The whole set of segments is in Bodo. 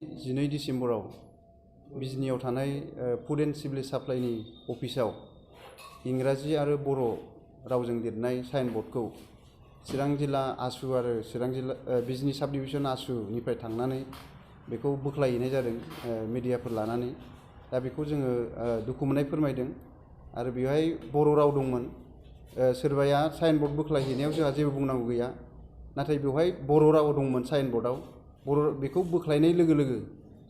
12 डिसेम्बराव बिजनीयाव थानाय फुड एन्ड सिविल साप्लाइनि अफिसाव इंराजी आरो बर' रावजों लिरनाय साइनबर्डखौ चिरां जिल्ला आसु आरो चिरां जिल्ला बिजनी साब डिभिजन आसुनिफ्राय थांनानै बेखौ बोख्लायहैनाय जादों मिडियाफोर लानानै। दा बेखौ जोङो दुखु मोननाय फोरमायदों आरो बेवहाय बर' राव दंमोन। सोरबाया साइनबर्ड बोख्लायहैनायाव जोंहा जेबो बुंनांगौ गैया, नाथाय बेवहाय बर' राव दंमोन साइनबर्डआव। बेखौ बोख्लायनाय लोगो लोगो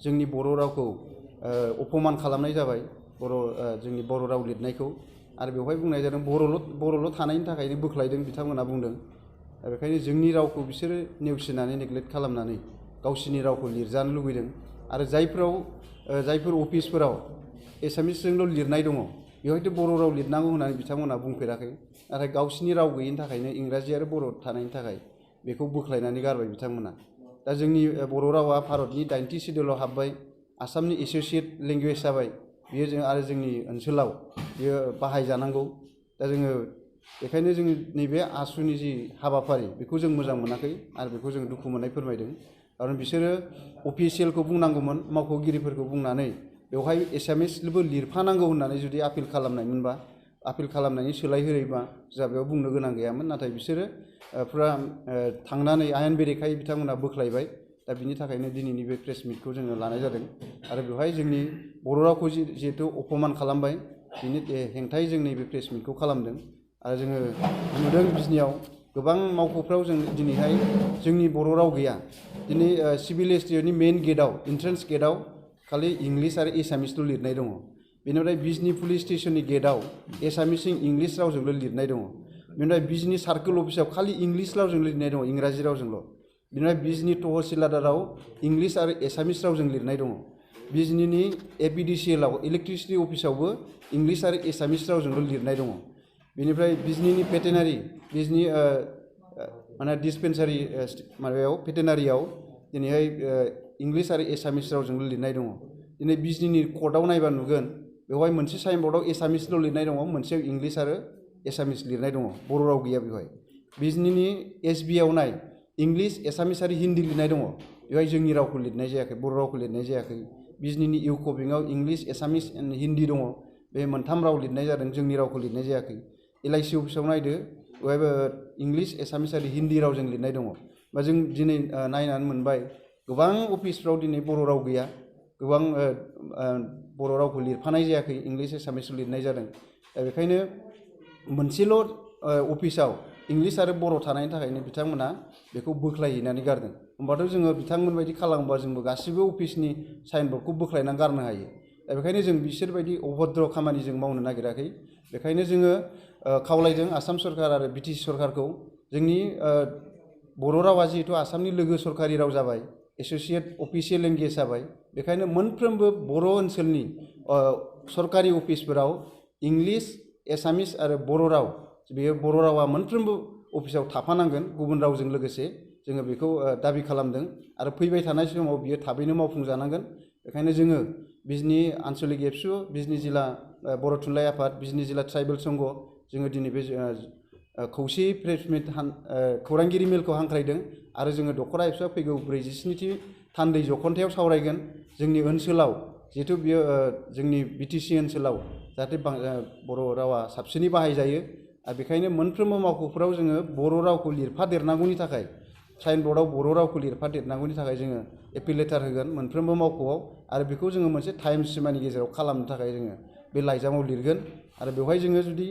जोंनि बर' रावखौ अपमान खालामनाय जाबाय, जोंनि बर' राव लिरनायखौ। आरो बेवहाय बुंनाय जादों बर'ल' थानायनि थाखायनो बोख्लायदों बिथांमोना बुंदों। बेखायनो जोंनि रावखौ बिसोरो नेवसिनानै नेग्लेक्ट खालामनानै गावसिनि रावखौ लिरजानो लुबैदों। आरो जायफोर अफिसफोराव एसामिसजोंल' लिरनाय दङ बेवहायथ' बर' राव लिरनांगौ होननानै बिथांमोना बुंफेराखै, नाथाय गावसिनि राव गैयिनि थाखायनो इंराजी आरो बर' थानायनि थाखाय बेखौ बोख्लायनानै गारबाय बिथांमोना। दा जोंनि बर' रावा भारतनि 90 सिडिउलाव हाबबाय, आसामनि एसोसिएट लेंगुवेज जाबाय बियो, आरो जोंनि ओनसोलाव बियो बाहायजानांगौ। दा जोङो बेखायनो जों नैबे आसुनि जि हाबाफारि बेखौ जों मोजां मोनाखै आरो बेखौ जों दुखु मोननाय फोरमायदों। खारन बिसोरो अफिसियेलखौ बुंनांगौमोन, मावख'गिरिफोरखौ बुंनानै बेवहाय एसामिसबो लिरफानांगौ होननानै जुदि आपिल खालामनायमोनबा, आपिल खालामनायनि सोलाय होयोबा जोंहा बेयाव बुंनो गोनां गैयामोन। नाथाय बिसोरो फुरा थांनानै आयेन बेरेखायै बिथांमोना बोख्लायबाय। दा बिनि थाखायनो दिनैनि बे प्रेस मिटखौ जोङो लानाय जादों। आरो बेवहाय जोंनि बर' रावखौ जिहेतु अपमान खालामबाय, बिनि हेंथायै जों नैबे प्रेस मिटखौ खालामदों। आरो जोङो नुदों बिजनीयाव गोबां मावख'फ्राव जों दिनैहाय जोंनि बर' राव गैया। दिनै सिभिल एसटिअनि मेइन गेटआव, एन्ट्रेन्स गेटआव खालि इंलिस आरो एसामिसल' लिरनाय दङ। बेनिफ्राय बिजनी पुलिस स्टेशननि गेटआव एसामिसजों इंलिस रावजोंल' लिरनाय दङ। बेनिफ्राय बिजनी सार्कोल अफिसाव खालि इंलिस रावजों लिरनाय दङ, इंराजी रावजोंल'। बेनिफ्राय बिजनी तहसिलदाराव इंलिस आरो एसामिस रावजों लिरनाय दङ। बिजनीनि एपिडिसिएलआव इलेक्ट्रिसिटि अफिसावबो इंलिस आरो एसामिस रावजोंल' लिरनाय दङ। बेनिफ्राय बिजनीनि भेटेनारि, बिजनी माने डिसपेन्सारि माबायाव भेटेनारियाव दिनैहाय इंलिस आरो एसामिस रावजोंल' लिरनाय दङ। दिनै बिजनीनि कर्टआव नायबा नुगोन बेवहाय मोनसे साइनबर्डआव एसामिसल' लिरनाय दङ, मोनसेयाव इंलिस आरो एसामिस लिरनाय दङ, बर' राव गैया बेवहाय। बिजनीनि एसबिआव नाय, इंलिस, एसामिस आरो हिन्दी लिरनाय दङ, बेवहाय जोंनि रावखौ लिरनाय जायाखै, बर' रावखौ लिरनाय जायाखै। बिजनीनि इउक' बेंकआव इंलिस, एसामिस एन्ड हिन्दी दङ, बे मोनथाम राव लिरनाय जादों, जोंनि रावखौ लिरनाय जायाखै। LIC अफिसाव नायदो, बेवहायबो इंलिस, एसामिस आरो हिन्दी रावजों लिरनाय दङ। बा जों दिनै नायनानै मोनबाय गोबां अफिसफ्राव दिनै बर' राव गैया, गोबां बर' रावखौ लिरफानाय जायाखै, इंलिस, एसामिस लिरनाय जादों। दा बेखायनो मोनसेल' अफिसाव इंलिस आरो बर' थानायनि थाखायनो बिथांमोना बेखौ बोख्लायहैनानै गारदों। होमबाथ' जोङो बिथांमोन बायदि खालामोबा जोंबो गासिबो अफिसनि साइनबर्डखौ बोख्लायनानै गारनो हायो। दा बेखायनो जों बिसोरबायदि अभद्र खामानि जों मावनो नागिराखै। बेखायनो जोङो खावलायदों आसाम सरकार आरो बिटिसि सरकारखौ, जोंनि बर' रावा जिहेतु आसामनि लोगो सरकारि राव जाबाय, एसोसिएट अफिसियेल लेंगुवेज जाबाय, बेखायनो मोनफ्रोमबो बर' ओनसोलनि सरकारि अफिसफोराव इंलिस, एसामिस आरो बर' राव, बेयो बर' रावा मोनफ्रोमबो अफिसाव थाफानांगोन गुबुन रावजों लोगोसे। जोङो बेखौ दाबि खालामदों आरो फैबाय थानाय समाव बियो थाबैनो मावफुंजानांगोन। बेखायनो जोङो बिजनी आन्सलिक एबसु, बिजनी जिल्ला बर' थुनलाइ आफाद, बिजनी जिल्ला ट्राइबेल संघ, जोङो दिनै बे खौसेयै प्रेस मिट खौरांगिरि मेलखौ हांख्रायदों। आरो जोङो दख'रा एबसुआ फैगौ 47थि थान्दै जख'न्थायाव सावरायगोन जोंनि ओनसोलाव, जिहेतु बियो जोंनि बिटिसि ओनसोलाव जाहाथे बर' रावा साबसिनै बाहायजायो। आरो बेखायनो मोनफ्रोमबो मावख'फोराव जोङो बर' रावखौ लिरफादेरनांगौनि थाखाय, साइनबर्डआव बर' रावखौ लिरफादेरनांगौनि थाखाय जोङो एपिल लेटार होगोन मोनफ्रोमबो मावख'आव। आरो बेखौ जोङो मोनसे टाइम सिमानि गेजेराव खालामनो थाखाय जोङो बे लाइजामाव लिरगोन। आरो बेवहाय जोङो जुदि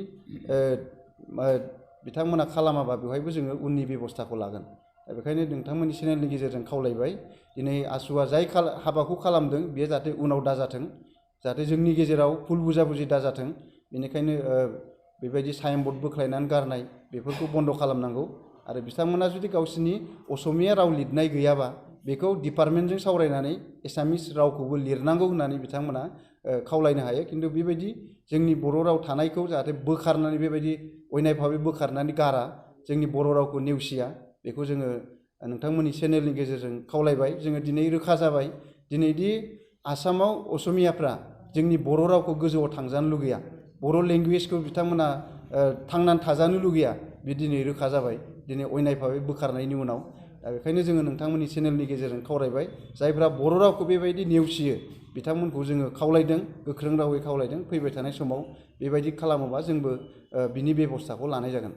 बिथांमोना खालामाबा बेवहायबो जोङो उननि बेब'स्थाखौ लागोन। दा बेखायनो नोंथांमोननि चेनेलनि गेजेरजों खावलायबाय, दिनै आसुआ जाय हाबाखौ खालामदों बेयो जाहाथे उनाव दाजाथों, जाहाथे जोंनि गेजेराव भुल बुजाबुजि दाजाथों। बेनिखायनो बेबायदि साइनबर्ड बोख्लायनानै गारनाय बेफोरखौ बन्द' खालामनांगौ। आरो बिथांमोना जुदि गावसिनि असमिया राव लिरनाय गैयाबा बेखौ डिपार्टमेन्टजों सावरायनानै एसामिस रावखौबो लिरनांगौ होननानै बिथांमोना खावलायनो हायो। खिन्थु बेबायदि जोंनि बर' राव थानायखौ जाहाथे बोखारनानै, बेबायदि अयनाय भाबै बोखारनानै गारा, जोंनि बर' रावखौ नेवसिया, बेखौ जोङो नोंथांमोननि चेनेलनि गेजेरजों खावलायबाय। जोङो दिनै रोखा जाबाय, दिनैदि आसामाव असमियाफ्रा जोंनि बर' रावखौ गोजौआव थांजानो लुगैया, बर' लेंगुवेजखौ बिथांमोना थांनानै थाजानो लुगैया, बे दिनै रोखा जाबाय दिनै अयनाय भाबै बोखारनायनि उनाव। दा बेखायनो जोङो नोंथांमोननि चेनेलनि गेजेरजों खावलायबाय जायफ्रा बर' रावखौ बेबायदि नेवसियो बिथांमोनखौ जोङो खावलायदों, गोख्रों रावै खावलायदों, फैबाय थानाय समाव बेबायदि खालामोबा जोंबो बिनि बेबस्थाखौ लानाय जागोन।